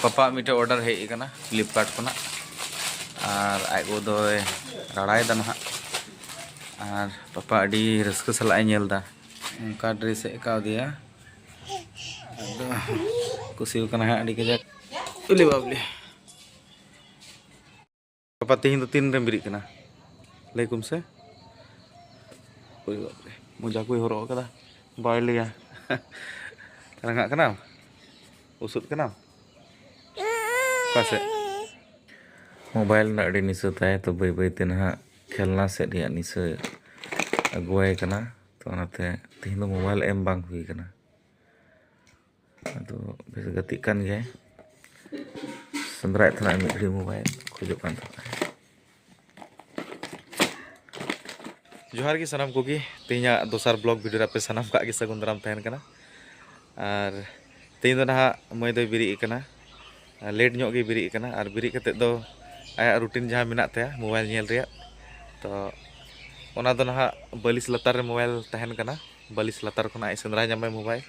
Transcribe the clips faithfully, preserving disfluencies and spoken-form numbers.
ᱯᱟᱯᱟ ᱢᱤᱫᱴᱮᱡ ᱚᱰᱟᱨ ᱦᱮᱡ ᱟᱠᱟᱱᱟ ᱯᱷᱞᱤᱯᱠᱟᱨᱴ ᱠᱷᱚᱱᱟᱜ, ᱟᱨ ᱟᱡ ᱜᱚ ᱫᱚᱭ ᱨᱟᱲᱟᱭᱮᱫᱟ ᱱᱟᱦᱟᱜ᱾ ᱟᱨ ᱯᱟᱯᱟ ᱟᱹᱰᱤ ᱨᱟᱹᱥᱠᱟᱹ ᱥᱟᱞᱟᱜ ᱮ ᱧᱮᱞ ᱮᱫᱟ᱾ ᱚᱱᱠᱟ ᱰᱨᱮᱥ ᱮ ᱠᱟᱣᱫᱮᱭᱟ᱾ ᱟᱫᱚ ᱠᱩᱥᱤ ᱟᱠᱟᱱᱟ ᱦᱟᱸᱜ ᱟᱹᱰᱤ ᱠᱟᱡᱟᱠ᱾ ᱩᱞᱤ ᱵᱟᱵᱞᱤ᱾ ᱯᱟᱯᱟ, ᱛᱮᱦᱮᱧ ᱫᱚ ᱛᱤᱱ ᱨᱮᱢ ᱵᱮᱨᱮᱫ ᱠᱟᱱᱟ? ᱞᱟᱹᱭ ᱠᱚᱢ ᱥᱮ᱾ ᱩᱞᱤ ᱵᱟᱵᱞᱤ᱾ ᱢᱚᱡᱟ ᱠᱚᱭ ᱦᱚᱨᱚᱜ ᱟᱠᱟᱫᱟ᱾ ᱵᱟᱭ ᱞᱟᱹᱭᱟ᱾ ᱨᱟᱸᱜᱟᱜ ᱠᱟᱱᱟᱢ? ᱩᱥᱩᱫ ᱠᱟᱱᱟᱢ? ᱚᱠᱟ ᱥᱮᱫ? ᱢᱳᱵᱟᱭᱤᱞ ᱨᱮᱱᱟᱜ ᱟᱹᱰᱤ ᱱᱤᱥᱟᱹ ᱛᱟᱭ, ᱛᱚ ᱵᱟᱹᱭ ᱵᱟᱹᱭ ᱛᱮ ᱱᱟᱦᱟᱜ ᱠᱷᱮᱞᱱᱟ ᱥᱮᱫ ᱨᱮᱭᱟᱜ ᱱᱤᱥᱟᱹ ᱟᱹᱜᱩᱣᱟᱭ ᱠᱟᱱᱟ᱾ ᱛᱚ ᱚᱱᱟᱛᱮ ᱛᱮᱦᱮᱧ ᱫᱚ ᱢᱳᱵᱟᱭᱤᱞ ᱮᱢ ᱵᱟᱝ ᱦᱩᱭ ᱠᱟᱱᱟ᱾ ᱟᱫᱚ ᱵᱮᱥ ᱜᱟᱛᱮᱜ ᱠᱟᱱ ᱜᱮᱭᱟᱭ, ᱥᱮᱸᱫᱽᱨᱟᱭᱮᱫ ᱛᱟᱦᱮᱱᱟ ᱢᱤᱫ ᱜᱷᱟᱹᱲᱤᱡ ᱢᱳᱵᱟᱭᱤᱞ ᱠᱷᱚᱡᱚᱜ ᱠᱟᱱ ᱛᱟᱦᱮᱱᱟ᱾ ᱡᱚᱦᱟᱨ ᱜᱮ ᱥᱟᱱᱟᱢ ᱠᱚᱜᱮ, ᱛᱮᱦᱮᱧᱟᱜ ᱫᱚᱥᱟᱨ ᱵᱞᱚᱜ ᱵᱷᱤᱰᱤᱭᱳ ᱨᱮ ᱟᱯᱮ ᱥᱟᱱᱟᱢ ᱠᱚᱣᱟᱜ ᱜᱮ ᱥᱟᱹᱜᱩᱱ ᱫᱟᱨᱟᱢ ᱛᱟᱦᱮᱱ ᱠᱟᱱᱟ᱾ ᱟᱨ ᱛᱮᱦᱮᱧ ᱫᱚ ᱱᱟᱦᱟᱜ ᱢᱟᱹᱭ ᱫᱚᱭ ᱵᱮᱨᱮᱫ ᱟᱠᱟᱱᱟ, ᱞᱮᱴ ᱧᱚᱜ ᱜᱮ ᱵᱮᱨᱮᱫ ᱟᱠᱟᱱᱟ᱾ ᱟᱨ ᱵᱮᱨᱮᱫ ᱠᱟᱛᱮᱫ ᱫᱚ ᱟᱭᱟᱜ ᱨᱩᱴᱤᱱ ᱡᱟᱦᱟᱸ ᱢᱮᱱᱟᱜ ᱛᱟᱭᱟ ᱢᱳᱵᱟᱭᱤᱞ ᱧᱮᱞ ᱨᱮᱭᱟᱜ, ᱛᱚ ᱚᱱᱟ ᱫᱚ ᱱᱟᱦᱟᱜ ᱵᱟᱹᱞᱤᱥ ᱞᱟᱛᱟᱨ ᱨᱮ ᱢᱳᱵᱟᱭᱤᱞ ᱛᱟᱦᱮᱱ ᱠᱟᱱᱟ᱾ ᱵᱟᱹᱞᱤᱥ ᱞᱟᱛᱟᱨ ᱠᱷᱚᱱᱟᱜ ᱥᱮᱸᱫᱽᱨᱟ ᱧᱟᱢᱟᱭ ᱢᱳᱵᱟᱭᱤᱞ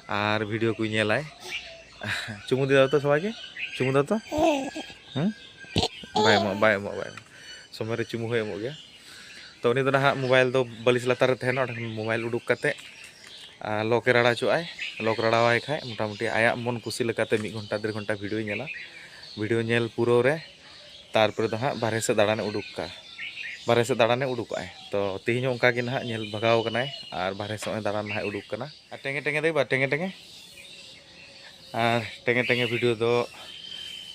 ᱟᱨ ᱵᱷᱤᱰᱤᱭᱳ ᱠᱚᱭ ᱧᱮᱞᱟᱭ᱾ ᱪᱩᱢᱩ ᱫᱤ ᱫᱟᱫᱟ ᱛᱚ ᱥᱚᱵᱟᱭ ᱜᱮ, ᱪᱩᱢᱩ ᱫᱟᱫᱟ ᱛᱚ᱾ ᱦᱮᱸ? ᱵᱟᱭ ᱮᱢᱚᱜ, ᱵᱟᱭ ᱮᱢᱚᱜ, ᱵᱟᱭ ᱮᱢᱚᱜ᱾ ᱥᱚᱢᱚᱭ ᱨᱮ ᱪᱩᱢᱩ ᱦᱚᱸᱭ ᱮᱢᱚᱜ ᱜᱮᱭᱟ᱾ ᱛᱚ ᱩᱱᱤ ᱫᱚ ᱱᱟᱦᱟᱜ ᱢᱳᱵᱟᱭᱤᱞ ᱫᱚ ᱵᱟᱹᱞᱤᱥ ᱞᱟᱛᱟᱨ ᱨᱮ ᱛᱟᱦᱮᱱᱟ, ᱚᱸᱰᱮ ᱠᱷᱚᱱ ᱢᱳᱵᱟᱭᱤᱞ ᱩᱰᱩᱠ ᱠᱟᱛᱮᱫ, ᱟᱨ, ᱞᱚᱠ ᱮ ᱨᱟᱲᱟ ᱦᱚᱪᱚᱣᱟᱜᱼᱟᱭ᱾ ᱞᱚᱠ ᱨᱟᱲᱟᱣᱟᱭ ᱠᱷᱟᱡ ᱢᱚᱴᱟᱢᱩᱴᱤ ᱟᱭᱟᱜ ᱢᱚᱱ ᱠᱩᱥᱤ ᱞᱮᱠᱟᱛᱮ ᱢᱤᱫ ᱜᱷᱚᱱᱴᱟ, ᱰᱮᱲ ᱜᱷᱚᱱᱴᱟ ᱵᱷᱤᱰᱤᱭᱳᱭ ᱧᱮᱞᱟ᱾ ᱵᱷᱤᱰᱤᱭᱳ ᱧᱮᱞ ᱯᱩᱨᱟᱹᱣ ᱨᱮ ᱛᱟᱨᱯᱚᱨᱮ ᱫᱚ ᱦᱟᱸᱜ ᱵᱟᱨᱦᱮ ᱥᱮᱫ ᱫᱟᱬᱟᱱᱮ ᱩᱰᱩᱠ ᱠᱟ, ᱵᱟᱨᱦᱮ ᱥᱮᱫ ᱫᱟᱬᱟᱱᱮ ᱩᱰᱩᱠᱚᱜᱼᱟᱭ᱾ ᱛᱚ ᱛᱮᱦᱮᱧ ᱦᱚᱸ ᱚᱱᱠᱟ ᱜᱮ ᱱᱟᱦᱟᱜ ᱧᱮᱞ ᱵᱷᱟᱜᱟᱣ ᱠᱟᱱᱟᱭ ᱟᱨ ᱵᱟᱨᱦᱮ ᱥᱮᱫ ᱦᱚᱸ ᱫᱟᱬᱟᱱ ᱱᱟᱦᱟᱜ ᱩᱰᱩᱠ ᱠᱟᱱᱟ᱾ ᱟᱨ ᱴᱮᱸᱜᱮ ᱴᱮᱸᱜᱮ ᱫᱮᱠᱷ ᱵᱟ, ᱴᱮᱸᱜᱮ ᱴᱮᱸᱜᱮ᱾ ᱟᱨ ᱴᱮᱸᱜᱮ ᱴᱮᱸᱜᱮ ᱵᱷᱤᱰᱤᱭᱳ ᱫᱚ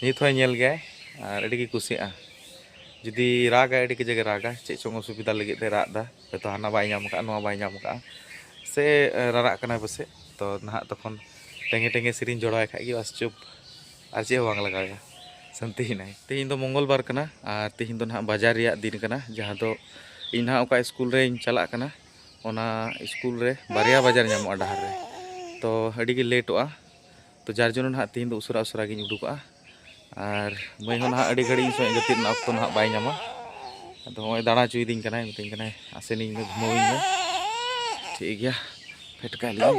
ᱱᱤᱛ ᱦᱚᱸᱭ ᱧᱮᱞ ᱜᱮᱭᱟᱭ ᱟᱨ ᱟᱹᱰᱤ ᱜᱮ ᱠᱩᱥᱤᱭᱟᱜᱼᱟ᱾ ᱡᱩᱫᱤ ᱨᱟᱜᱟᱭ, ᱟᱹᱰᱤ ᱠᱟᱡᱟᱠ ᱮ ᱨᱟᱜᱟ, ᱪᱮᱫ ᱪᱚᱝ ᱚᱥᱩᱵᱤᱫᱷᱟ ᱞᱟᱹᱜᱤᱫ ᱛᱮ ᱨᱟᱜ ᱮᱫᱟ, ᱦᱚᱭᱛᱳ ᱦᱟᱱᱟ ᱵᱟᱭ ᱧᱟᱢ ᱠᱟᱜᱼᱟ, ᱱᱚᱣᱟ ᱵᱟᱭ ᱧᱟᱢ ᱠᱟᱜᱼᱟ, ᱥᱮ ᱨᱟᱨᱟᱜ ᱠᱟᱱᱟᱭ ᱯᱟᱥᱮᱡ᱾ ᱛᱚ ᱱᱟᱦᱟᱜ ᱛᱚᱠᱷᱚᱱ ᱴᱮᱸᱜᱮ ᱴᱮᱸᱜᱮ ᱥᱮᱨᱮᱧ ᱡᱚᱲᱟᱣᱟᱭ ᱠᱷᱟᱡ ᱜᱮ ᱵᱟᱥ ᱪᱩᱯ, ᱟᱨ ᱪᱮᱫ ᱦᱚᱸ ᱵᱟᱝ ᱞᱟᱜᱟᱣᱮᱭᱟ, ᱥᱟᱱᱛᱤᱭᱮᱱᱟᱭ᱾ ᱛᱮᱦᱮᱧ ᱫᱚ ᱢᱚᱝᱜᱚᱞ ᱵᱟᱨ ᱠᱟᱱᱟ ᱟᱨ ᱛᱮᱦᱮᱧ ᱫᱚ ᱱᱟᱦᱟᱜ ᱵᱟᱡᱟᱨ ᱨᱮᱭᱟᱜ ᱫᱤᱱ ᱠᱟᱱᱟ, ᱡᱟᱦᱟᱸ ᱫᱚ ᱤᱧ ᱱᱟᱦᱟᱜ ᱚᱠᱟ ᱥᱠᱩᱞ ᱨᱮᱧ ᱪᱟᱞᱟᱜ ᱠᱟᱱᱟ, ᱚᱱᱟ ᱥᱠᱩᱞ ᱨᱮ ᱵᱟᱨᱭᱟ ᱵᱟᱡᱟᱨ ᱧᱟᱢᱚᱜᱼᱟ ᱰᱟᱦᱟᱨ ᱨᱮ, ᱛᱚ ᱟᱹᱰᱤ ᱜᱮ ᱞᱮᱴᱚᱜᱼᱟ᱾ ᱛᱚ ᱡᱟᱨ ᱡᱚᱱᱱᱚ ᱱᱟᱦᱟᱜ ᱛᱮᱦᱮᱧ ᱫᱚ ᱩᱥᱟᱹᱨᱟ ᱩᱥᱟᱹᱨᱟ ᱜᱤᱧ ᱩᱰᱩᱠᱚᱜᱼᱟ᱾ ᱟᱨ ᱢᱟᱹᱭ ᱦᱚᱸ ᱱᱟᱦᱟᱜ ᱟᱹᱰᱤ ᱜᱷᱟᱹᱲᱤᱡ ᱤᱧ ᱥᱚᱸᱜᱮ ᱜᱟᱛᱮᱜ ᱨᱮᱱᱟᱜ ᱚᱠᱛᱚ ᱱᱟᱦᱟᱜ ᱵᱟᱭ ᱧᱟᱢᱟ᱾ ᱟᱫᱚ ᱱᱚᱜᱼᱚᱭ ᱫᱟᱬᱟ ᱦᱚᱪᱚᱭᱮᱫᱤᱧ ᱠᱟᱱᱟᱭ, ᱢᱤᱛᱟᱹᱧ ᱠᱟᱱᱟᱭ, "ᱟᱥᱮᱱᱤᱧ ᱢᱮ, ᱜᱷᱩᱢᱟᱹᱣᱤᱧ ᱢᱮ᱾" ᱴᱷᱤᱠ ᱜᱮᱭᱟ, ᱯᱷᱮᱴᱠᱟ ᱞᱤᱧ᱾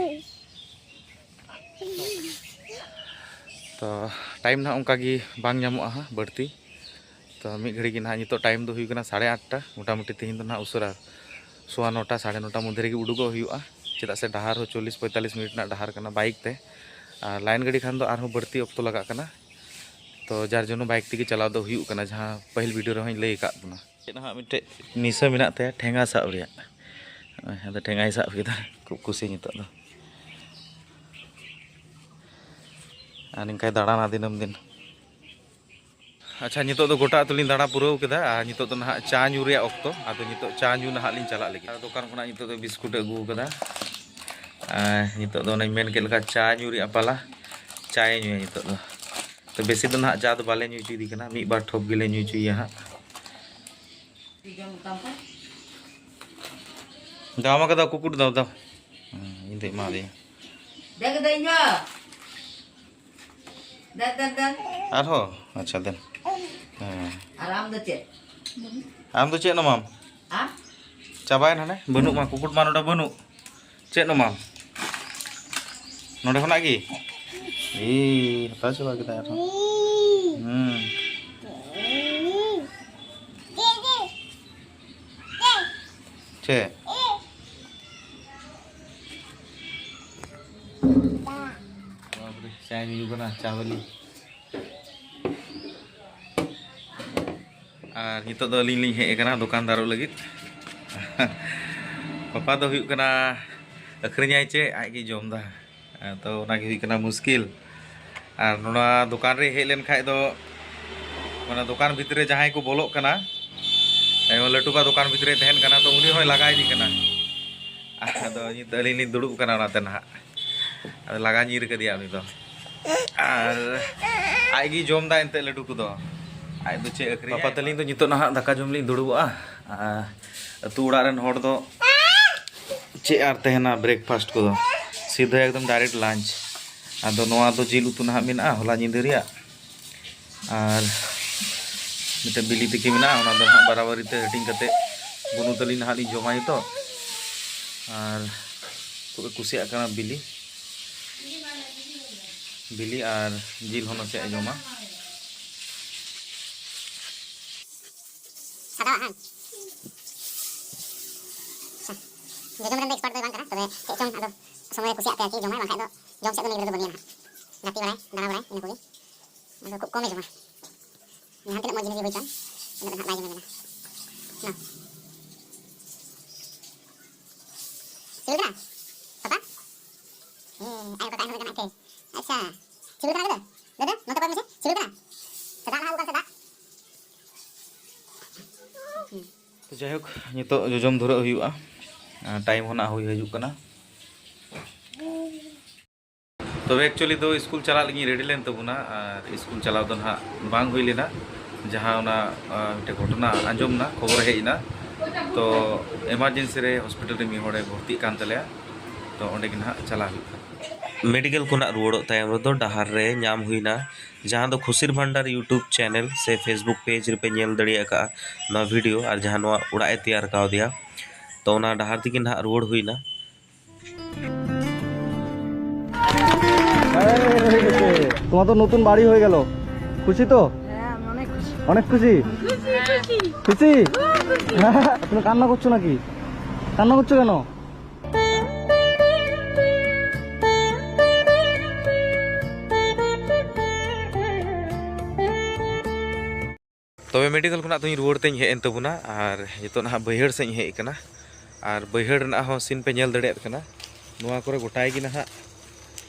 ᱛᱚ ᱴᱟᱭᱤᱢ ᱱᱟᱦᱟᱜ ᱚᱱᱠᱟ ᱜᱮ ᱵᱟᱝ ᱧᱟᱢᱚᱜᱼᱟ ᱦᱟᱸᱜ ᱵᱟᱹᱲᱛᱤ᱾ ᱛᱚ ᱢᱤᱫ ᱜᱷᱟᱹᱲᱤ ᱜᱮ ᱱᱟᱦᱟᱜ, ᱱᱤᱛᱚᱜ ᱴᱟᱭᱤᱢ ᱫᱚ ᱦᱩᱭᱩᱜ ᱠᱟᱱᱟ ᱥᱟᱲᱮ ᱟᱴᱴᱟ᱾ ᱢᱚᱴᱟᱢᱩᱴᱤ ᱛᱮᱦᱮᱧ ᱫᱚ ᱱᱟᱦᱟᱜ ᱩᱥᱟᱹᱨᱟ ᱥᱚᱣᱟ ᱱᱚᱴᱟ, ᱥᱟᱲᱮ ᱱᱚᱴᱟ ᱢᱚᱫᱽᱫᱷᱮ ᱨᱮᱜᱮ ᱩᱰᱩᱠᱚᱜ ᱦᱩᱭᱩᱜᱼᱟ, ᱪᱮᱫᱟᱜ ᱥᱮ ᱰᱟᱦᱟᱨ ᱦᱚᱸ ᱪᱚᱞᱞᱤᱥ ᱯᱚᱸᱭᱛᱟᱞᱞᱤᱥ ᱢᱤᱱᱤᱴ ᱨᱮᱱᱟᱜ ᱰᱟᱦᱟᱨ ᱠᱟᱱᱟ ᱵᱟᱭᱤᱠ ᱛᱮ᱾ ᱟᱨ ᱞᱟᱭᱤᱱ ᱜᱟᱹᱰᱤ ᱠᱷᱟᱱ ᱫᱚ ᱟᱨᱦᱚᱸ ᱵᱟᱹᱲᱛᱤ ᱚᱠᱛᱚ ᱞᱟᱜᱟᱜ ᱠᱟᱱᱟ᱾ ᱛᱚ ᱡᱟᱨ ᱡᱚᱱᱱᱚ ᱵᱟᱭᱤᱠ ᱛᱮᱜᱮ ᱪᱟᱞᱟᱣ ᱫᱚ ᱦᱩᱭᱩᱜ ᱠᱟᱱᱟ, ᱡᱟᱦᱟᱸ ᱯᱟᱹᱦᱤᱞ ᱵᱷᱤᱰᱤᱭᱳ ᱨᱮᱦᱚᱸᱧ ᱞᱟᱹᱭ ᱟᱠᱟᱫ ᱵᱚᱱᱟ᱾ ᱪᱮᱫ ᱦᱟᱸᱜ ᱢᱤᱫᱴᱮᱡ ᱱᱤᱥᱟᱹ ᱢᱮᱱᱟᱜ ᱛᱟᱭᱟ ᱴᱷᱮᱸᱜᱟ ᱥᱟᱵ ᱨᱮᱭᱟᱜ᱾ ᱟᱫᱚ ᱴᱷᱮᱸᱜᱟᱭ ᱥᱟᱵ ᱠᱮᱫᱟ, ᱠᱷᱩᱵ ᱠᱩᱥᱤ ᱱᱤᱛᱚᱜ ᱫᱚ᱾ ᱟᱨ ᱱᱤᱝᱠᱟᱭ ᱫᱟᱬᱟᱱᱟ ᱫᱤᱱᱟᱹᱢ ᱫᱤᱱ᱾ ᱟᱪᱪᱷᱟ, ᱱᱤᱛᱚᱜ ᱫᱚ ᱜᱚᱴᱟ ᱟᱹᱛᱩ ᱞᱤᱧ ᱫᱟᱬᱟ ᱯᱩᱨᱟᱹᱣ ᱠᱮᱫᱟ᱾ ᱟᱨ ᱱᱤᱛᱚᱜ ᱫᱚ ᱱᱟᱦᱟᱜ ᱪᱟ ᱧᱩ ᱨᱮᱭᱟᱜ ᱚᱠᱛᱚ᱾ ᱟᱫᱚ ᱱᱤᱛᱚᱜ ᱪᱟ ᱧᱩ ᱱᱟᱦᱟᱜ ᱞᱤᱧ ᱪᱟᱞᱟᱜ ᱞᱟᱹᱜᱤᱫ᱾ ᱟᱨ ᱫᱚᱠᱟᱱ ᱠᱷᱚᱱᱟᱜ ᱱᱤᱛᱚᱜ ᱫᱚ ᱵᱤᱥᱠᱩᱴ ᱮ ᱟᱹᱜᱩ ᱠᱟᱫᱟ᱾ ᱟᱨ ᱱᱤᱛᱚᱜ ᱫᱚ ᱚᱱᱮᱧ ᱢᱮᱱ ᱠᱮᱫ ᱞᱮᱠᱟ, ᱪᱟ ᱧᱩ ᱨᱮᱭᱟᱜ ᱯᱟᱞᱟ, ᱪᱟᱭ ᱧᱩᱭᱟ ᱱᱤᱛᱚᱜ ᱫᱚ᱾ ᱛᱚ ᱵᱮᱥᱤ ᱫᱚ ᱱᱟᱦᱟᱜ ᱪᱟ ᱫᱚ ᱵᱟᱞᱮ ᱧᱩ ᱦᱚᱪᱚᱭᱮᱫᱮ ᱠᱟᱱᱟ, ᱢᱤᱫ ᱵᱟᱨ ᱴᱷᱚᱯ ᱜᱮᱞᱮ ᱧᱩ ᱦᱚᱪᱚᱭᱮᱭᱟ ᱦᱟᱸᱜ᱾ ᱫᱟᱢ ᱠᱟᱫᱟ ᱠᱩᱠᱩᱴ, ᱫᱟᱣ ᱫᱟᱣ᱾ ᱦᱮᱸ, ᱤᱧ ᱫᱚ ᱮᱢᱟ ᱫᱮᱭᱟ᱾ ᱫᱮᱱ ᱫᱚ ᱤᱧ ᱦᱚᱸ᱾ ᱫᱮᱱ, ᱫᱮᱱ, ᱫᱮᱱ᱾ ᱟᱨᱦᱚᱸ? ᱟᱪᱪᱷᱟ, ᱫᱮᱱ᱾ ᱦᱮᱸ᱾ ᱟᱨ ᱟᱢ ᱫᱚ ᱪᱮᱫ? ᱟᱢ ᱫᱚ ᱪᱮᱫ ᱮᱢᱟᱢ? ᱟᱢ? ᱪᱟᱵᱟᱭᱮᱱ ᱦᱟᱱᱮ, ᱵᱟᱹᱱᱩᱜ ᱢᱟ, ᱠᱩᱠᱩᱴ ᱢᱟ ᱱᱚᱰᱮ ᱵᱟᱹᱱᱩᱜ᱾ ᱪᱮᱫ ᱮᱢᱟᱢ? ᱱᱚᱰᱮ ᱠᱷᱚᱱᱟᱜ ᱜᱮ? ᱮᱭ, ᱦᱟᱛᱟᱣ ᱪᱟᱵᱟ ᱠᱮᱫᱟᱭ ᱟᱨᱦᱚᱸ᱾ ᱦᱩᱸ᱾ ᱪᱮᱫ? ᱵᱟᱯᱨᱮ, ᱪᱟ ᱧᱩ ᱠᱟᱱᱟ, ᱪᱟ ᱵᱟᱹᱞᱤ᱾ ᱟᱨ ᱱᱤᱛᱚᱜ ᱫᱚ ᱟᱹᱞᱤᱧ ᱞᱤᱧ ᱦᱮᱡ ᱟᱠᱟᱱᱟ ᱫᱚᱠᱟᱱᱫᱟᱨᱚᱜ ᱞᱟᱹᱜᱤᱫ᱾ ᱯᱟᱯᱟ ᱫᱚ ᱦᱩᱭᱩᱜ ᱠᱟᱱᱟ ᱟᱹᱠᱷᱨᱤᱧᱟᱭ ᱪᱮ ᱟᱡ ᱜᱮ ᱡᱚᱢ ᱫᱟ᱾ ᱛᱚ ᱚᱱᱟ ᱜᱮ ᱦᱩᱭᱩᱜ ᱠᱟᱱᱟ ᱢᱩᱥᱠᱤᱞ᱾ ᱟᱨ ᱱᱚᱣᱟ ᱫᱚᱠᱟᱱ ᱨᱮ ᱦᱮᱡ ᱞᱮᱱ ᱠᱷᱟᱡ ᱫᱚ, ᱢᱟᱱᱮ ᱫᱚᱠᱟᱱ ᱵᱷᱤᱛᱨᱤ ᱨᱮ ᱡᱟᱦᱟᱸᱭ ᱠᱚ ᱵᱚᱞᱚᱜ ᱠᱟᱱᱟ, ᱮ, ᱞᱟᱹᱴᱩᱵᱟ ᱫᱚᱠᱟᱱ ᱵᱷᱤᱛᱨᱤ ᱨᱮ ᱛᱟᱦᱮᱱ ᱠᱟᱱᱟ, ᱛᱚ ᱩᱱᱤ ᱦᱚᱸᱭ ᱞᱟᱜᱟ ᱤᱫᱤ ᱠᱟᱱᱟ᱾ ᱟᱫᱚ ᱱᱤᱛ ᱟᱹᱞᱤᱧ ᱞᱤᱧ ᱫᱩᱲᱩᱵ ᱠᱟᱱᱟ ᱚᱱᱟᱛᱮ ᱱᱟᱦᱟᱜ᱾ ᱟᱫᱚ ᱞᱟᱜᱟ ᱧᱤᱨ ᱠᱟᱫᱮᱭᱟ ᱩᱱᱤ ᱫᱚ᱾ ᱟᱨ ᱟᱡ ᱜᱮ ᱡᱚᱢ ᱫᱟ ᱮᱱᱛᱮᱫ ᱞᱟᱹᱰᱩ ᱠᱚᱫᱚ᱾ ᱟᱡ ᱫᱚ ᱪᱮᱫ ᱟᱹᱠᱷᱨᱤᱧ? ᱵᱟᱯᱟ ᱛᱟᱹᱞᱤᱧ ᱫᱚ ᱱᱤᱛᱚᱜ ᱱᱟᱦᱟᱜ ᱫᱟᱠᱟ ᱡᱚᱢ ᱞᱤᱧ ᱫᱩᱲᱩᱵᱚᱜᱼᱟ᱾ ᱟᱨ ᱟᱹᱛᱩ ᱚᱲᱟᱜ ᱨᱮᱱ ᱦᱚᱲ ᱫᱚ ᱪᱮᱫ ᱟᱨ ᱛᱟᱦᱮᱱᱟ breakfast ᱠᱚᱫᱚ, ᱥᱤᱫᱷᱟᱹ ᱮᱠᱫᱚᱢ direct lunch᱾ ᱟᱫᱚ ᱱᱚᱣᱟ ᱫᱚ ᱡᱤᱞ ᱩᱛᱩ ᱱᱟᱦᱟᱜ ᱢᱮᱱᱟᱜᱼᱟ ᱦᱚᱞᱟ ᱧᱤᱫᱟᱹ ᱨᱮᱭᱟᱜ, ᱟᱨ ᱢᱤᱫᱴᱮᱱ ᱵᱤᱞᱤ ᱛᱤᱠᱤ ᱢᱮᱱᱟᱜᱼᱟ, ᱚᱱᱟ ᱫᱚ ᱱᱟᱦᱟᱜ ᱵᱟᱨᱟᱵᱟᱨᱤ ᱛᱮ ᱦᱟᱹᱴᱤᱧ ᱠᱟᱛᱮ ᱵᱩᱱᱩ ᱛᱟᱹᱞᱤᱧ ᱱᱟᱦᱟᱜ ᱞᱤᱧ ᱡᱚᱢᱟ ᱱᱤᱛᱚᱜ᱾ ᱟᱨ ᱠᱷᱩᱵ ᱮ ᱠᱩᱥᱤᱭᱟᱜ ᱠᱟᱱᱟ ᱵᱤᱞᱤ᱾ ᱵᱤᱞᱤ ᱟᱨ ᱡᱤᱞ ᱦᱚᱸ ᱱᱟᱥᱮᱭᱟᱜ ᱮ ᱡᱚᱢᱟ᱾ ᱥᱟᱫᱟᱣᱟᱜ ᱦᱟᱝ? ᱟᱪᱪᱷᱟ᱾ ᱡᱚᱡᱚᱢ ᱨᱮᱱ ᱫᱚ expert ᱫᱚᱭ ᱵᱟᱝ ᱠᱟᱱᱟ, ᱛᱚᱵᱮ ᱪᱮᱫ ᱪᱚᱝ ᱟᱫᱚ ᱥᱚᱢᱚᱭ ᱨᱮ ᱠᱩᱥᱤᱭᱟᱜ ᱛᱮ ᱟᱨᱠᱤ ᱡᱚᱢᱟᱭ, ᱵᱟᱝᱠᱷᱟᱡ ᱫᱚ ᱡᱚᱢ ᱥᱮᱫ ᱫᱚ ᱱᱤᱭᱟᱹ ᱜᱤᱫᱽᱨᱟᱹ ᱫᱚ ᱵᱟᱹᱜᱤᱭᱟ ᱱᱟᱦᱟᱜ᱾ ᱜᱟᱛᱮ ᱵᱟᱲᱟᱭ, ᱫᱟᱬᱟ ᱵᱟᱲᱟᱭ, ᱤᱱᱟᱹ ᱠᱚᱜᱮ᱾ ᱟᱫᱚ ᱠᱷᱩᱵ ᱠᱚᱢᱮ ᱡᱚᱢᱟ᱾ ᱡᱟᱦᱟᱸ ᱛᱤᱱᱟᱹᱜ ᱢᱚᱡᱽ ᱡᱤᱱᱤᱥ ᱜᱮ ᱦᱩᱭ ᱦᱚᱪᱚᱱ, ᱩᱱᱟᱹᱜ ᱫᱚ ᱱᱟᱦᱟᱜ ᱵᱟᱭ ᱡᱚᱢ ᱧᱚᱜᱟ᱾ ᱱᱟ᱾ ᱥᱤᱵᱤᱞ ᱠᱟᱱᱟ? ᱯᱟᱯᱟ? ᱦᱮᱸ, ᱟᱭᱳ ᱠᱟᱠᱟ ᱟᱭᱳ ᱠᱟᱱᱟ ᱟᱡ ᱛᱮ᱾ ᱟᱪᱪᱷᱟ᱾ ᱥᱤᱵᱤᱞ ᱠᱟᱱᱟ ᱫᱟᱫᱟ? ᱫᱟᱫᱟ, ᱱᱚᱛᱮ ᱠᱚᱭᱚᱜ ᱢᱮᱥᱮ᱾ ᱥᱤᱵᱤᱞ ᱠᱟᱱᱟ? ᱥᱮ ᱫᱟᱜ ᱞᱟᱦᱟ ᱟᱹᱜᱩ ᱠᱟᱱ ᱥᱮ ᱫᱟᱜ? ᱦᱩᱸ᱾ ᱛᱚ ᱡᱟᱭᱦᱳᱠ, ᱱᱤᱛᱚᱜ ᱡᱚᱡᱚᱢ ᱫᱷᱩᱨᱟᱹᱜ ᱦᱩᱭᱩᱜᱼᱟ᱾ ᱟᱨ time ᱦᱚᱸ ᱱᱟᱜ ᱦᱩᱭ ᱦᱤᱡᱩᱜ ᱠᱟᱱᱟ᱾ ᱛᱚᱵᱮ actually ᱫᱚ ᱥᱠᱩᱞ ᱪᱟᱞᱟᱜ ᱞᱟᱹᱜᱤᱫ ready ᱞᱮᱱ ᱛᱟᱵᱚᱱᱟ, ᱟᱨ ᱥᱠᱩᱞ ᱪᱟᱞᱟᱣ ᱫᱚ ᱱᱟᱦᱟᱜ ᱵᱟᱝ ᱦᱩᱭ ᱞᱮᱱᱟ᱾ ᱡᱟᱦᱟᱸ ᱚᱱᱟ, ᱟ, ᱢᱤᱫᱴᱮᱱ ᱜᱷᱚᱴᱚᱱᱟ ᱟᱸᱡᱚᱢ ᱮᱱᱟ, ᱠᱷᱚᱵᱚᱨ ᱦᱮᱡ ᱮᱱᱟ᱾ ᱛᱚ emergency ᱨᱮ hospital ᱨᱮ ᱢᱤᱫ ᱦᱚᱲᱮ ᱵᱷᱚᱨᱛᱤᱜ ᱠᱟᱱ ᱛᱟᱞᱮᱭᱟ᱾ ᱛᱚ ᱚᱸᱰᱮ ᱜᱮ ᱱᱟᱦᱟᱜ ᱪᱟᱞᱟᱜ ᱦᱩᱭᱩᱜ ᱠᱟᱱᱟ᱾ ᱢᱮᱰᱤᱠᱮᱞ ᱠᱷᱚᱱᱟᱜ ᱨᱩᱣᱟᱹᱲᱚᱜ ᱛᱟᱭᱚᱢ ᱨᱮᱫᱚ ᱰᱟᱦᱟᱨ ᱨᱮ ᱧᱟᱢ ᱦᱩᱭᱱᱟ, ᱡᱟᱦᱟᱸ ᱫᱚ ᱠᱷᱩᱥᱤᱨ ᱵᱷᱟᱱᱰᱟᱨ YouTube channel ᱥᱮ Facebook page ᱨᱮᱯᱮ ᱧᱮᱞ ᱫᱟᱲᱮ ᱟᱠᱟᱫᱼᱟ ᱱᱚᱣᱟ video, ᱟᱨ ᱡᱟᱦᱟᱸ ᱱᱚᱣᱟ ᱚᱲᱟᱜ ᱮ ᱛᱮᱭᱟᱨ ᱠᱟᱣᱫᱮᱭᱟ᱾ ᱛᱚ ᱚᱱᱟ ᱰᱟᱦᱟᱨ ᱛᱮᱜᱮ ᱱᱟᱦᱟᱜ ᱨᱩᱣᱟᱹᱲ ᱦᱩᱭᱱᱟ। তোমার তো নতুন বাড়ি হয়ে গেল, খুশি তো? হ্যাঁ, আমি অনেক খুশি। অনেক খুশি? খুশি, খুশি। খুশি? খুব খুশি। তুমি কান্না করছো নাকি? কান্না করছো কেন? ᱛᱚᱵᱮ ᱢᱮᱰᱤᱠᱮᱞ ᱠᱷᱚᱱᱟᱜ ᱫᱚᱧ ᱨᱩᱣᱟᱹᱲ ᱛᱮᱧ ᱦᱮᱡ ᱮᱱ ᱛᱟᱵᱚᱱᱟ, ᱟᱨ ᱱᱤᱛᱚᱜ ᱱᱟᱦᱟᱜ ᱵᱟᱹᱭᱦᱟᱹᱲ ᱥᱮᱫ ᱤᱧ ᱦᱮᱡ ᱟᱠᱟᱱᱟ᱾ ᱟᱨ ᱵᱟᱹᱭᱦᱟᱹᱲ ᱨᱮᱱᱟᱜ ᱦᱚᱸ scene ᱯᱮ ᱧᱮᱞ ᱫᱟᱲᱮᱭᱟᱜ ᱠᱟᱱᱟ᱾ ᱱᱚᱣᱟ ᱠᱚᱨᱮ ᱜᱚᱴᱟ ᱜᱮ ᱱᱟᱦᱟᱜ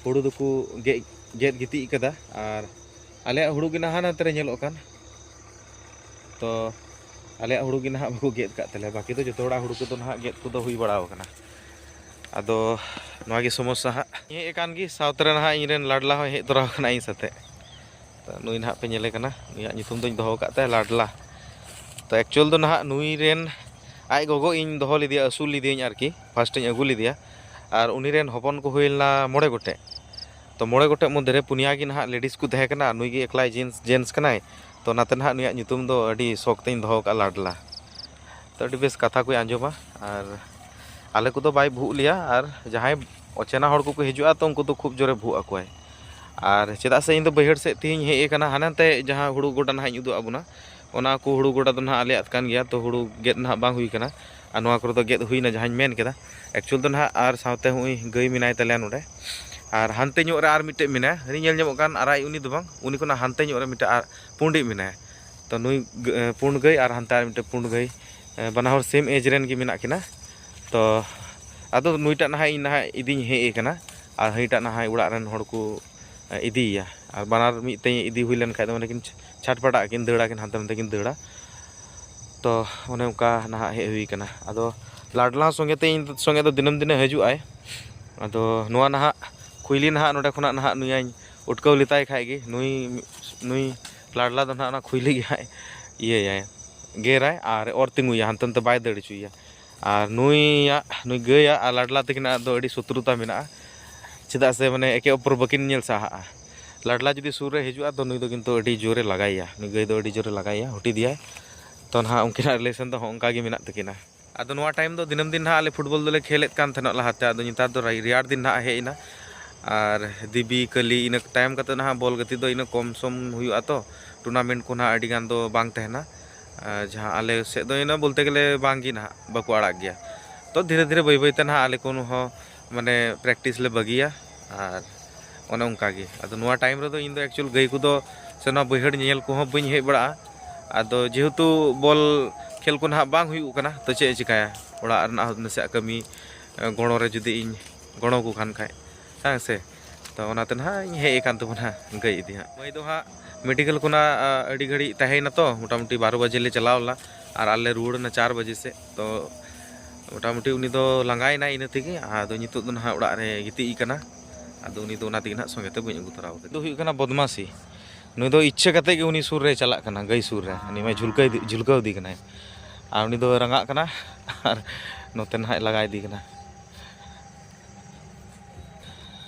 ᱦᱩᱲᱩ ᱫᱚᱠᱚ ᱜᱮᱫ, ᱜᱮᱫ ᱜᱤᱛᱤᱡ ᱠᱟᱫᱟ, ᱟᱨ ᱟᱞᱮᱭᱟᱜ ᱦᱩᱲᱩ ᱜᱮ ᱱᱟᱦᱟᱜ ᱱᱚᱛᱮ ᱨᱮ ᱧᱮᱞᱚᱜ ᱠᱟᱱ᱾ ᱛᱚ ᱟᱞᱮᱭᱟᱜ ᱦᱩᱲᱩ ᱜᱮ ᱱᱟᱦᱟᱜ ᱵᱟᱠᱚ ᱜᱮᱫ ᱠᱟᱜ ᱛᱟᱞᱮᱭᱟ, ᱵᱟᱹᱠᱤ ᱫᱚ ᱡᱚᱛᱚ ᱦᱚᱲᱟᱜ ᱦᱩᱲᱩ ᱠᱚᱫᱚ ᱱᱟᱦᱟᱜ ᱜᱮᱫ ᱠᱚᱫᱚ ᱦᱩᱭ ᱵᱟᱲᱟ ᱟᱠᱟᱱᱟ᱾ ᱟᱫᱚ ᱱᱚᱣᱟ ᱜᱮ ᱥᱚᱢᱚᱥᱥᱟ ᱦᱟᱸᱜ᱾ ᱦᱮᱡ ᱟᱠᱟᱱ ᱜᱮ, ᱥᱟᱶᱛᱮ ᱨᱮ ᱱᱟᱦᱟᱜ ᱤᱧ ᱨᱮᱱ ᱞᱟᱰᱞᱟ ᱦᱚᱸᱭ ᱦᱮᱡ ᱛᱚᱨᱟ ᱟᱠᱟᱱᱟ ᱤᱧ ᱥᱟᱛᱮᱜ᱾ ᱛᱚ ᱱᱩᱭ ᱱᱟᱦᱟᱜ ᱯᱮ ᱧᱮᱞᱮ ᱠᱟᱱᱟ, ᱱᱩᱭᱟᱜ ᱧᱩᱛᱩᱢ ᱫᱚᱧ ᱫᱚᱦᱚ ᱟᱠᱟᱫ ᱛᱟᱭᱟ ᱞᱟᱰᱞᱟ᱾ ᱛᱚ actual ᱫᱚ ᱱᱟᱦᱟᱜ ᱱᱩᱭ ᱨᱮᱱ ᱟᱡ ᱜᱚᱜᱚ ᱤᱧ ᱫᱚᱦᱚ ᱞᱮᱫᱮᱭᱟ, ᱟᱹᱥᱩᱞ ᱞᱮᱫᱮᱭᱟᱹᱧ ᱟᱨᱠᱤ, first ᱤᱧ ᱟᱹᱜᱩ ᱞᱮᱫᱮᱭᱟ᱾ ᱟᱨ ᱩᱱᱤ ᱨᱮᱱ ᱦᱚᱯᱚᱱ ᱠᱚ ᱦᱩᱭ ᱞᱮᱱᱟ ᱢᱚᱬᱮ ᱜᱚᱴᱮᱡ᱾ ᱛᱚ ᱢᱚᱬᱮ ᱜᱚᱴᱮᱡ ᱢᱚᱫᱽᱫᱷᱮ ᱨᱮ ᱯᱩᱱᱭᱟ ᱜᱮ ᱱᱟᱦᱟᱜ ladies ᱠᱚ ᱛᱟᱦᱮᱸ ᱠᱟᱱᱟ, ᱟᱨ ᱱᱩᱭ ᱜᱮ ᱮᱠᱞᱟᱭ gents, gents ᱠᱟᱱᱟᱭ᱾ ᱛᱚ ᱚᱱᱟᱛᱮ ᱱᱟᱦᱟᱜ ᱱᱩᱭᱟᱜ ᱧᱩᱛᱩᱢ ᱫᱚ ᱟᱹᱰᱤ ᱥᱚᱠ ᱛᱤᱧ ᱫᱚᱦᱚ ᱟᱠᱟᱫᱼᱟ, ᱞᱟᱰᱞᱟ᱾ ᱛᱚ ᱟᱹᱰᱤ ᱵᱮᱥ ᱠᱟᱛᱷᱟ ᱠᱚᱭ ᱟᱸᱡᱚᱢᱟ, ᱟᱨ ᱟᱞᱮ ᱠᱚᱫᱚ ᱵᱟᱭ ᱵᱷᱩᱜ ᱞᱮᱭᱟ, ᱟᱨ ᱡᱟᱦᱟᱸᱭ ᱚᱪᱮᱱᱟ ᱦᱚᱲ ᱠᱚᱠᱚ ᱦᱤᱡᱩᱜᱼᱟ, ᱛᱚ ᱩᱱᱠᱩ ᱫᱚ ᱠᱷᱩᱵ ᱡᱳᱨᱮ ᱵᱷᱩᱜ ᱟᱠᱚᱣᱟᱭ᱾ ᱟᱨ ᱪᱮᱫᱟᱜ ᱥᱮ ᱤᱧ ᱫᱚ ᱵᱟᱹᱭᱦᱟᱹᱲ ᱥᱮᱫ ᱛᱮᱦᱤᱧ ᱦᱮᱡ ᱟᱠᱟᱱᱟ, ᱦᱟᱱᱮ ᱦᱟᱱᱛᱮ ᱡᱟᱦᱟᱸ ᱦᱩᱲᱩ ᱜᱚᱰᱟ ᱱᱟᱦᱟᱜ ᱤᱧ ᱩᱫᱩᱜ ᱟᱵᱚᱱᱟ, ᱚᱱᱟ ᱠᱚ ᱦᱩᱲᱩ ᱜᱚᱰᱟ ᱫᱚ ᱱᱟᱦᱟᱜ ᱟᱞᱮᱭᱟᱜ ᱠᱟᱱ ᱜᱮᱭᱟ, ᱛᱚ ᱦᱩᱲᱩ ᱜᱮᱫ ᱱᱟᱦᱟᱜ ᱵᱟᱝ ᱦᱩᱭ ᱠᱟᱱᱟ᱾ ᱟᱨ ᱱᱚᱣᱟ ᱠᱚᱨᱮ ᱫᱚ ᱜᱮᱫ ᱦᱩᱭᱱᱟ, ᱡᱟᱦᱟᱸᱧ ᱢᱮᱱ ᱠᱮᱫᱟ᱾ ᱮᱠᱪᱩᱭᱮᱞ ᱫᱚ ᱱᱟᱦᱟᱜ ᱟᱨ ᱥᱟᱶᱛᱮ ᱦᱚᱸᱜᱼᱚᱭ ᱜᱟᱹᱭ ᱢᱮᱱᱟᱭ ᱛᱟᱞᱮᱭᱟ ᱱᱚᱰᱮ, ᱟᱨ ᱦᱟᱱᱛᱮ ᱧᱚᱜ ᱨᱮ ᱟᱨ ᱢᱤᱫᱴᱮᱡ ᱢᱮᱱᱟᱭᱟ, ᱦᱟᱹᱱᱤ ᱧᱮᱞ ᱧᱟᱢᱚᱜ ᱠᱟᱱ ᱟᱨᱟᱜ ᱩᱱᱤ ᱫᱚ ᱵᱟᱝ, ᱩᱱᱤ ᱠᱷᱚᱱᱟᱜ ᱦᱟᱱᱛᱮ ᱧᱚᱜ ᱨᱮ ᱢᱤᱫᱴᱮᱡ ᱟᱨ ᱯᱩᱸᱰᱤᱡ ᱢᱮᱱᱟᱭᱟ᱾ ᱛᱚ ᱱᱩᱭ ᱜᱟᱹ-, ᱯᱩᱸᱰ ᱜᱟᱹᱭ ᱟᱨ ᱦᱟᱱᱛᱮ ᱟᱨ ᱢᱤᱫᱴᱮᱡ ᱯᱩᱸᱰ ᱜᱟᱹᱭ, ᱮ, ᱵᱟᱱᱟ ᱦᱚᱲ ᱥᱮᱢ ᱮᱡᱽ ᱨᱮᱱ ᱜᱮ ᱢᱮᱱᱟᱜ ᱠᱤᱱᱟ᱾ ᱛᱚ ᱟᱫᱚ ᱱᱩᱭᱴᱟᱜ ᱱᱟᱦᱟᱜ ᱤᱧ ᱱᱟᱦᱟᱜ ᱤᱫᱤᱧ ᱦᱮᱡ ᱟᱠᱟᱱᱟ, ᱟᱨ ᱦᱟᱹᱱᱤᱴᱟᱜ ᱱᱟᱦᱟᱜ ᱚᱲᱟᱜ ᱨᱮᱱ ᱦᱚᱲ ᱠᱚ, ᱮ, ᱤᱫᱤᱭᱮᱭᱟ᱾ ᱟᱨ ᱵᱟᱱᱟᱨ ᱢᱤᱫ ᱛᱮ ᱤᱫᱤ ᱦᱩᱭ ᱞᱮᱱ ᱠᱷᱟᱡ ᱫᱚ ᱢᱟᱱᱮ ᱠᱤᱱ ᱪᱷᱟᱴᱯᱟᱴᱟᱜ ᱠᱤᱱ ᱫᱟᱹᱲᱟ ᱠᱤᱱ, ᱦᱟᱱᱛᱮ ᱱᱟᱛᱮ ᱠᱤᱱ ᱫᱟᱹᱲᱟ᱾ ᱛᱚ ᱚᱱᱮ ᱚᱱᱠᱟ ᱱᱟᱦᱟᱜ ᱦᱮᱡ ᱦᱩᱭ ᱠᱟᱱᱟ᱾ ᱟᱫᱚ ᱞᱟᱰᱞᱟ ᱥᱚᱸᱜᱮ ᱛᱮ ᱤᱧ ᱥᱚᱸᱜᱮ ᱫᱚ ᱫᱤᱱᱟᱹᱢ ᱫᱤᱱᱮ ᱦᱤᱡᱩᱜ ᱟᱭ᱾ ᱟᱫᱚ ᱱᱚᱣᱟ ᱱᱟᱦᱟᱜ ᱠᱷᱩᱭᱞᱤ ᱱᱟᱦᱟᱜ ᱱᱚᱰᱮ ᱠᱷᱚᱱᱟᱜ ᱱᱟᱦᱟᱜ ᱱᱩᱭᱟᱧ ᱩᱴᱠᱟᱹᱣ ᱞᱮᱛᱟᱭ ᱠᱷᱟᱡ ᱜᱮ, ᱱᱩᱭ, ᱱᱩᱭ ᱞᱟᱰᱞᱟ ᱫᱚ ᱱᱟᱦᱟᱜ ᱚᱱᱟ ᱠᱷᱩᱭᱞᱤ ᱜᱮ ᱦᱟᱸᱜ ᱤᱭᱟᱹᱭᱟᱭ, ᱜᱮᱨᱟᱭ ᱟᱨ ᱚᱨ ᱛᱤᱸᱜᱩᱭᱟ, ᱦᱟᱱᱛᱮ ᱱᱟᱛᱮ ᱵᱟᱭ ᱫᱟᱹᱲ ᱦᱚᱪᱚᱭᱟ᱾ ᱟᱨ ᱱᱩᱭᱟᱜ, ᱱᱩᱭ ᱜᱟᱹᱭᱟᱜ ᱟᱨ ᱞᱟᱰᱞᱟ ᱛᱟᱹᱠᱤᱱᱟᱜ ᱫᱚ ᱟᱹᱰᱤ ᱥᱚᱛᱨᱩᱛᱟ ᱢᱮᱱᱟᱜᱼᱟ, ᱪᱮᱫᱟᱜ ᱥᱮ ᱢᱟᱱᱮ ᱮᱠᱮ ᱚᱯᱚᱨ ᱵᱟᱹᱠᱤᱱ ᱧᱮᱞ ᱥᱟᱦᱟᱜᱼᱟ᱾ ᱞᱟᱰᱞᱟ ᱡᱩᱫᱤ ᱥᱩᱨ ᱨᱮ ᱦᱤᱡᱩᱜᱼᱟ, ᱛᱚ ᱱᱩᱭ ᱫᱚ ᱠᱤᱱᱛᱩ ᱟᱹᱰᱤ ᱡᱳᱨᱮ ᱞᱟᱜᱟᱭᱮᱭᱟ, ᱱᱩᱭ ᱜᱟᱹᱭ ᱫᱚ ᱟᱹᱰᱤ ᱡᱳᱨᱮ ᱞᱟᱜᱟᱭᱮᱭᱟ, ᱦᱩᱴᱤᱫᱮᱭᱟᱭ᱾ ᱛᱚ ᱱᱟᱦᱟᱜ ᱩᱱᱠᱤᱱᱟᱜ ᱨᱤᱞᱮᱥᱚᱱ ᱫᱚ ᱦᱚᱸ ᱚᱱᱠᱟ ᱜᱮ ᱢᱮᱱᱟᱜ ᱛᱟᱹᱠᱤᱱᱟ᱾ ᱟᱫᱚ ᱱᱚᱣᱟ ᱴᱟᱭᱤᱢ ᱫᱚ ᱫᱤᱱᱟᱹᱢ ᱫᱤᱱ ᱱᱟᱦᱟᱜ ᱟᱞᱮ ᱯᱷᱩᱴᱵᱚᱞ ᱫᱚᱞᱮ ᱠᱷᱮᱞᱮᱫ ᱠᱟᱱ ᱛᱟᱦᱮᱱᱚᱜ ᱞᱟᱦᱟᱛᱮ, ᱟᱫᱚ ᱱᱮᱛᱟᱨ ᱫᱚ ᱨᱮᱭᱟᱲ ᱫᱤᱱ ᱱᱟᱦᱟᱜ ᱦᱮᱡ ᱮᱱᱟ, ᱟᱨ ᱫᱮᱵᱤ ᱠᱟᱹᱞᱤ ᱤᱱᱟᱹ ᱴᱟᱭᱤᱢ ᱠᱟᱛᱮ ᱱᱟᱦᱟᱜ ᱵᱚᱞ ᱜᱟᱛᱮᱜ ᱫᱚ ᱤᱱᱟᱹ ᱠᱚᱢ ᱥᱚᱢ ᱦᱩᱭᱩᱜᱼᱟ, ᱛᱚ ᱴᱩᱨᱱᱟᱢᱮᱱᱴ ᱠᱚ ᱱᱟᱦᱟᱜ ᱟᱹᱰᱤ ᱜᱟᱱ ᱫᱚ ᱵᱟᱝ ᱛᱟᱦᱮᱱᱟ᱾ ᱟᱨ ᱡᱟᱦᱟᱸ ᱟᱞᱮ ᱥᱮᱫ ᱫᱚ ᱤᱱᱟᱹ ᱵᱚᱞᱛᱮ ᱜᱮᱞᱮ ᱵᱟᱝ ᱜᱮ ᱱᱟᱦᱟᱜ ᱵᱟᱠᱚ ᱟᱲᱟᱜ ᱜᱮᱭᱟ᱾ ᱛᱚ ᱫᱷᱤᱨᱮ ᱫᱷᱤᱨᱮ ᱵᱟᱹᱭ ᱵᱟᱹᱭ ᱛᱮ ᱱᱟᱦᱟᱜ ᱟᱞᱮ ᱠᱚ ᱦᱚᱸ ᱢᱟᱱᱮ ᱯᱨᱮᱠᱴᱤᱥ ᱞᱮ ᱵᱟᱹᱜᱤᱭᱟ, ᱟᱨ ᱚᱱᱮ ᱚᱱᱠᱟ ᱜᱮ᱾ ᱟᱫᱚ ᱱᱚᱣᱟ ᱴᱟᱭᱤᱢ ᱨᱮᱫᱚ ᱤᱧ ᱫᱚ ᱮᱠᱪᱩᱭᱮᱞ ᱜᱟᱹᱭ ᱠᱚᱫᱚ ᱥᱮ ᱱᱚᱣᱟ ᱵᱟᱹᱭᱦᱟᱹᱲ ᱧᱮᱧᱮᱞ ᱠᱚᱦᱚᱸ ᱵᱟᱹᱧ ᱦᱮᱡ ᱵᱟᱲᱟᱜᱼᱟ᱾ ᱟᱫᱚ ᱡᱮᱦᱮᱛᱩ ᱵᱚᱞ ᱠᱷᱮᱞ ᱠᱚ ᱱᱟᱦᱟᱜ ᱵᱟᱝ ᱦᱩᱭᱩᱜ ᱠᱟᱱᱟ, ᱛᱚ ᱪᱮᱫ ᱮ ᱪᱤᱠᱟᱹᱭᱟ, ᱚᱲᱟᱜ ᱨᱮᱱᱟᱜ ᱦᱚᱸ ᱱᱟᱥᱮᱭᱟᱜ ᱠᱟᱹᱢᱤ, ᱮ, ᱜᱚᱲᱚ ᱨᱮ ᱡᱩᱫᱤ ᱤᱧ ᱜᱚᱲᱚ ᱟᱠᱚ ᱠᱷᱟᱱ ᱠᱷᱟᱡ, ᱦᱮᱸ ᱥᱮ᱾ ᱛᱚ ᱚᱱᱟᱛᱮ ᱱᱟᱦᱟᱜ ᱤᱧ ᱦᱮᱡ ᱟᱠᱟᱱ ᱛᱟᱵᱚᱱᱟ ᱜᱟᱹᱭ ᱤᱫᱤ ᱦᱟᱸᱜ᱾ ᱢᱟᱹᱭ ᱫᱚ ᱦᱟᱸᱜ ᱢᱮᱰᱤᱠᱮᱞ ᱠᱷᱚᱱᱟᱜ, ᱟ, ᱟᱹᱰᱤ ᱜᱷᱟᱹᱲᱤᱡ ᱛᱟᱦᱮᱸᱭᱮᱱᱟ, ᱛᱚ ᱢᱚᱴᱟᱢᱩᱴᱤ ᱵᱟᱨᱚ ᱵᱟᱡᱮ ᱞᱮ ᱪᱟᱞᱟᱣ ᱞᱮᱱᱟ, ᱟᱨ ᱟᱞᱮ ᱨᱩᱣᱟᱹᱲ ᱮᱱᱟ ᱪᱟᱨ ᱵᱟᱡᱮ ᱥᱮᱫ᱾ ᱛᱚ ᱢᱚᱴᱟᱢᱩᱴᱤ ᱩᱱᱤ ᱫᱚ ᱞᱟᱸᱜᱟᱭᱮᱱᱟᱭ ᱤᱱᱟᱹ ᱛᱮᱜᱮ, ᱟᱫᱚ ᱱᱤᱛᱚᱜ ᱫᱚ ᱱᱟᱦᱟᱜ ᱚᱲᱟᱜ ᱨᱮ ᱜᱤᱛᱤᱡ ᱟᱠᱟᱱᱟ᱾ ᱟᱫᱚ ᱩᱱᱤ ᱫᱚ ᱚᱱᱟ ᱛᱮᱜᱮ ᱱᱟᱦᱟᱜ ᱥᱚᱸᱜᱮ ᱛᱮ ᱵᱟᱹᱧ ᱟᱹᱜᱩ ᱛᱚᱨᱟ ᱟᱠᱟᱫᱮᱭᱟ᱾ ᱫᱚ ᱦᱩᱭᱩᱜ ᱠᱟᱱᱟ ᱵᱚᱫᱢᱟᱥᱤ᱾ ᱱᱩᱭ ᱫᱚ ᱤᱪᱪᱷᱟᱹ ᱠᱟᱛᱮ ᱜᱮ ᱩᱱᱤ ᱥᱩᱨ ᱨᱮᱭ ᱪᱟᱞᱟᱜ ᱠᱟᱱᱟ, ᱜᱟᱹᱭ ᱥᱩᱨ ᱨᱮ᱾ ᱩᱱᱤ ᱢᱟᱭ ᱡᱷᱩᱞᱠᱟᱹᱣ ᱤᱫᱤ, ᱡᱷᱩᱞᱠᱟᱹᱣ ᱤᱫᱤ ᱠᱟᱱᱟᱭ, ᱟᱨ ᱩᱱᱤ ᱫᱚ ᱨᱟᱸᱜᱟᱜ ᱠᱟᱱᱟ ᱟᱨ ᱱᱚᱛᱮ ᱱᱟᱦᱟᱜ ᱞᱟᱜᱟ ᱤᱫᱤ ᱠᱟᱱᱟ᱾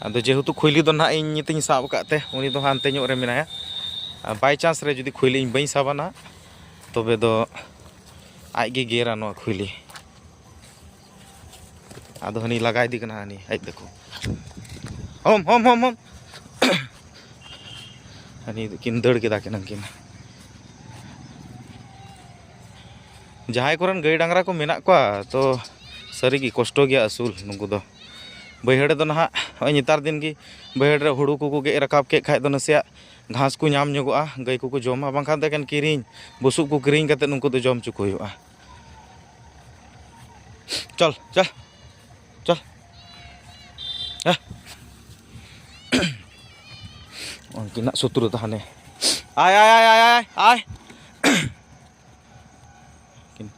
ᱟᱫᱚ ᱡᱮᱦᱮᱛᱩ ᱠᱷᱩᱭᱞᱤ ᱫᱚ ᱱᱟᱦᱟᱜ ᱤᱧ ᱛᱤᱧ ᱥᱟᱵ ᱟᱠᱟᱫ ᱛᱮ, ᱩᱱᱤ ᱫᱚ ᱦᱟᱱᱛᱮ ᱧᱚᱜ ᱨᱮ ᱢᱮᱱᱟᱭᱟ᱾ ᱟᱨ by chance ᱨᱮ ᱡᱩᱫᱤ ᱠᱷᱩᱭᱞᱤ ᱤᱧ ᱵᱟᱹᱧ ᱥᱟᱵᱟ ᱱᱟᱦᱟᱜ, ᱛᱚᱵᱮ ᱫᱚ ᱟᱡ ᱜᱮ ᱜᱮᱨᱟ ᱱᱚᱣᱟ ᱠᱷᱩᱭᱞᱤ᱾ ᱟᱫᱚ ᱦᱟᱹᱱᱤ ᱞᱟᱜᱟ ᱤᱫᱤ ᱠᱟᱱᱟ, ᱦᱟᱹᱱᱤ ᱦᱮᱡ ᱫᱟᱠᱚ᱾ ᱦᱚᱢ, ᱦᱚᱢ, ᱦᱚᱢ, ᱦᱚᱢ᱾ ᱟᱹᱱᱤ ᱠᱤᱱ ᱫᱟᱹᱲ ᱠᱮᱫᱟ ᱠᱤᱱ ᱩᱱᱠᱤᱱ᱾ ᱡᱟᱦᱟᱸᱭ ᱠᱚᱨᱮᱱ ᱜᱟᱹᱭ ᱰᱟᱝᱨᱟ ᱠᱚ ᱢᱮᱱᱟᱜ ᱠᱚᱣᱟ, ᱛᱚ ᱥᱟᱹᱨᱤᱜᱮ ᱠᱚᱥᱴᱚ ᱜᱮᱭᱟ ᱟᱹᱥᱩᱞ ᱱᱩᱠᱩ ᱫᱚ᱾ ᱵᱟᱹᱭᱦᱟᱹᱲ ᱨᱮᱫᱚ ᱱᱟᱦᱟᱜ ᱱᱚᱜᱼᱚᱭ ᱱᱮᱛᱟᱨ ᱫᱤᱱ ᱜᱮ ᱵᱟᱹᱭᱦᱟᱹᱲ ᱨᱮ ᱦᱩᱲᱩ ᱠᱚᱠᱚ ᱜᱮᱫ ᱨᱟᱠᱟᱵ ᱠᱮᱫ ᱠᱷᱟᱡ ᱫᱚ ᱱᱟᱥᱮᱭᱟᱜ ᱜᱷᱟᱥ ᱠᱚ ᱧᱟᱢ ᱧᱚᱜᱚᱜᱼᱟ, ᱜᱟᱹᱭ ᱠᱚᱠᱚ ᱡᱚᱢᱟ, ᱵᱟᱝᱠᱷᱟᱱ ᱫᱚ ᱮᱠᱮᱱ ᱠᱤᱨᱤᱧ ᱵᱩᱥᱩᱵ ᱠᱚ ᱠᱤᱨᱤᱧ ᱠᱟᱛᱮᱫ ᱱᱩᱠᱩ ᱫᱚ ᱡᱚᱢ ᱦᱚᱪᱚ ᱠᱚ ᱦᱩᱭᱩᱜᱼᱟ᱾ ᱪᱚᱞ, ᱪᱚᱞ, ᱪᱚᱞ᱾ ᱦᱮᱸ᱾ ᱩᱱᱠᱤᱱᱟᱜ ᱥᱩᱛᱨᱩ ᱛᱟᱦᱟᱱᱮ᱾ ᱟᱭ, ᱟᱭ, ᱟᱭ, ᱟᱭ, ᱟᱭ, ᱟᱭ᱾ ᱠᱤᱱ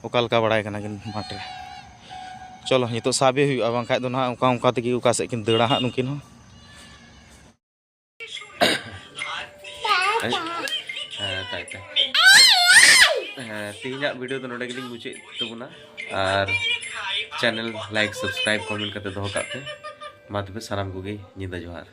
ᱚᱠᱟ ᱞᱮᱠᱟ ᱵᱟᱲᱟᱭ ᱠᱟᱱᱟ ᱠᱤᱱ ᱢᱟᱴᱷ ᱨᱮ᱾ ᱪᱚᱞᱚ, ᱱᱤᱛᱚᱜ ᱥᱟᱵᱮ ᱦᱩᱭᱩᱜᱼᱟ, ᱵᱟᱝᱠᱷᱟᱡ ᱫᱚ ᱱᱟᱦᱟᱜ ᱚᱱᱠᱟ ᱚᱱᱠᱟ ᱛᱮᱜᱮ ᱚᱠᱟ ᱥᱮᱫ ᱠᱤᱱ ᱫᱟᱹᱲᱟ ᱦᱟᱸᱜ ᱱᱩᱠᱤᱱ ᱦᱚᱸ᱾ ᱦᱮᱸ, ᱛᱟᱭ, ᱛᱟᱭ᱾ ᱦᱮᱸ, ᱛᱮᱦᱮᱧᱟᱜ video ᱫᱚ ᱱᱚᱰᱮ ᱜᱮᱞᱤᱧ ᱢᱩᱪᱟᱹᱫ ᱛᱟᱵᱚᱱᱟ᱾ ᱟᱨ channel like, subscribe, comment ᱠᱟᱛᱮ ᱫᱚᱦᱚ ᱠᱟᱜ ᱯᱮ᱾ ᱢᱟ ᱛᱚᱵᱮ ᱥᱟᱱᱟᱢ ᱠᱚᱜᱮ ᱧᱤᱫᱟᱹ ᱡᱚᱦᱟᱨ᱾